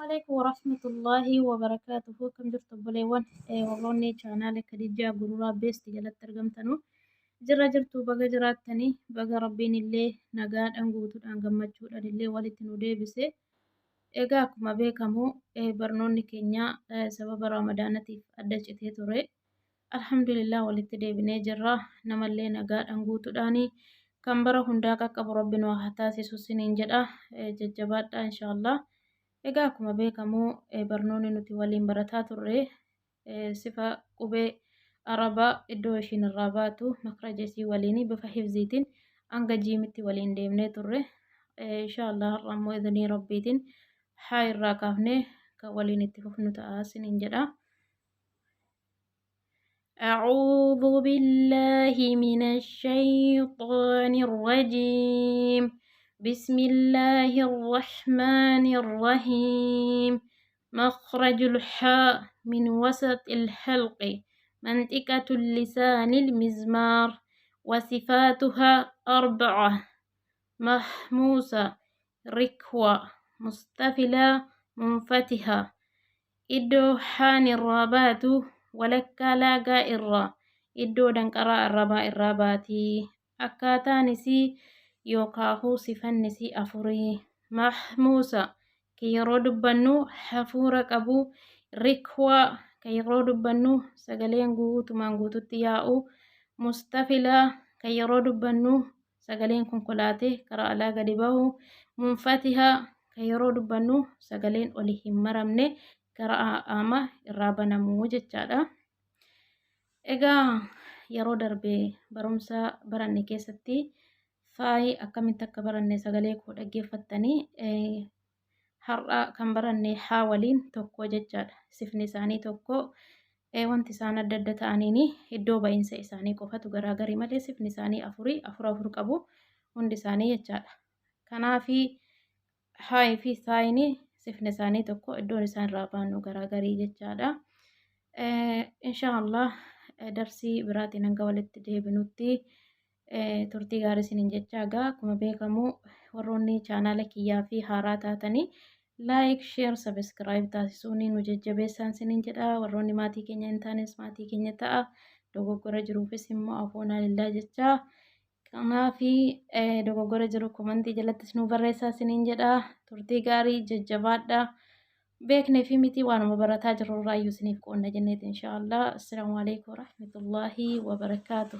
Alaikum warahmatullahi wabarakaatuhu. Akkam jirtu obboleewwan, warroonni chaanaala Khadijaa Gururaa Beest jalatti argamtanu, jirra jirtu? Baga jiraattanii, baga Rabbiin illee nagaadhaan guutuudhaan gammachuudhaan illee walitti nu deebise. Egaa akkuma beekamu barnoonni keenya sababa Ramadaanatiif adda citee ture. Alhamdulillah, walitti deebinee jirra. Namallee nagaadhaan guutuudhaani kan bara hundaa qaqqabu Rabbi nu haa taasisu siniin jedha. Jajjabaadhaa inshaallah. Egaa akkuma beekamu barnoonni nuti waliin barataa turre sifa qubee Arabaa, iddoo ishiin irraa baatu, makraja isii waliin bifa hifziitiin hanga jiimitti waliin deemnee turre. Inshaallah har'a ammoo idnii Rabbiitiin haa irraa kaafnee kan waliin itti fufnu ta'a siniin jedha. أعوذ بالله من الشيطان الرجيم. بسم الله الرحمن الرحيم. مخرج الحاء من وسط الحلق، منطقة اللسان، المزمار. وصفاتها أربعة: محموسة، ركوة، مستفلة، منفتحة. Iddoo haan irraa baatu walakkaa laagaa irraa, iddoo danqaraa arrabaa irraa baatii. Akkaataan isii yookaahuu sifanni isii afurii. Mahmuusa, kan yeroo dubbannu hafuura qabu. Rikwaa, kan yeroo dubbannu sagaleen guutumaan guututti yaa'u. Mustafilaa, kan yeroo dubbannu sagaleen konkolaatee karaa alaa gadi bahu. Munfatihaa, kan yeroo dubbannu sagaleen oli hin maramne, gara qaama irraa banamuu jechaadha. Egaa yeroo darbe barumsa baranne keessatti faayi akkamitti akka baranne sagalee koo dhaggeeffattanii, har'a kan baranne haa waliin tokko jechaadha. Sifni isaanii tokko, wanti isaan adda adda ta'aniin iddoo ba'iinsa isaanii qofatu garaagarii malee sifni isaanii afurii afur afur qabu hundi isaanii jechaadha. Kanaafi haayii fi saayinii sifni isaanii tokko, iddoon isaan irraa baannu garaagarii jechaadha. Inshaallah darsii biraatiin hanga walitti deebinutti turtii gaarii isiniin jecha. Egaa akkuma beekamu warroonni chaanaala kiyyaa fi haaraa taatanii like, share, subscribe taasisuun nu jajjabeessaan isiniin jedha. Warroonni maatii keenya hin taanes maatii keenya ta'a. Dogoggora jiruufis immoo afoonaa lillaa jecha. Kanaafi dogoggora jiru komantii jalattis nu barreessaa isiniin jedha. Turtii gaarii, jajjabaadha. Beeknee fi miti waanuma barataa jirru irraa iyyuu isiniif qoonna jenneeti inshaallah. Assalaamu alaikum warahmatullahi wabarakaatuh.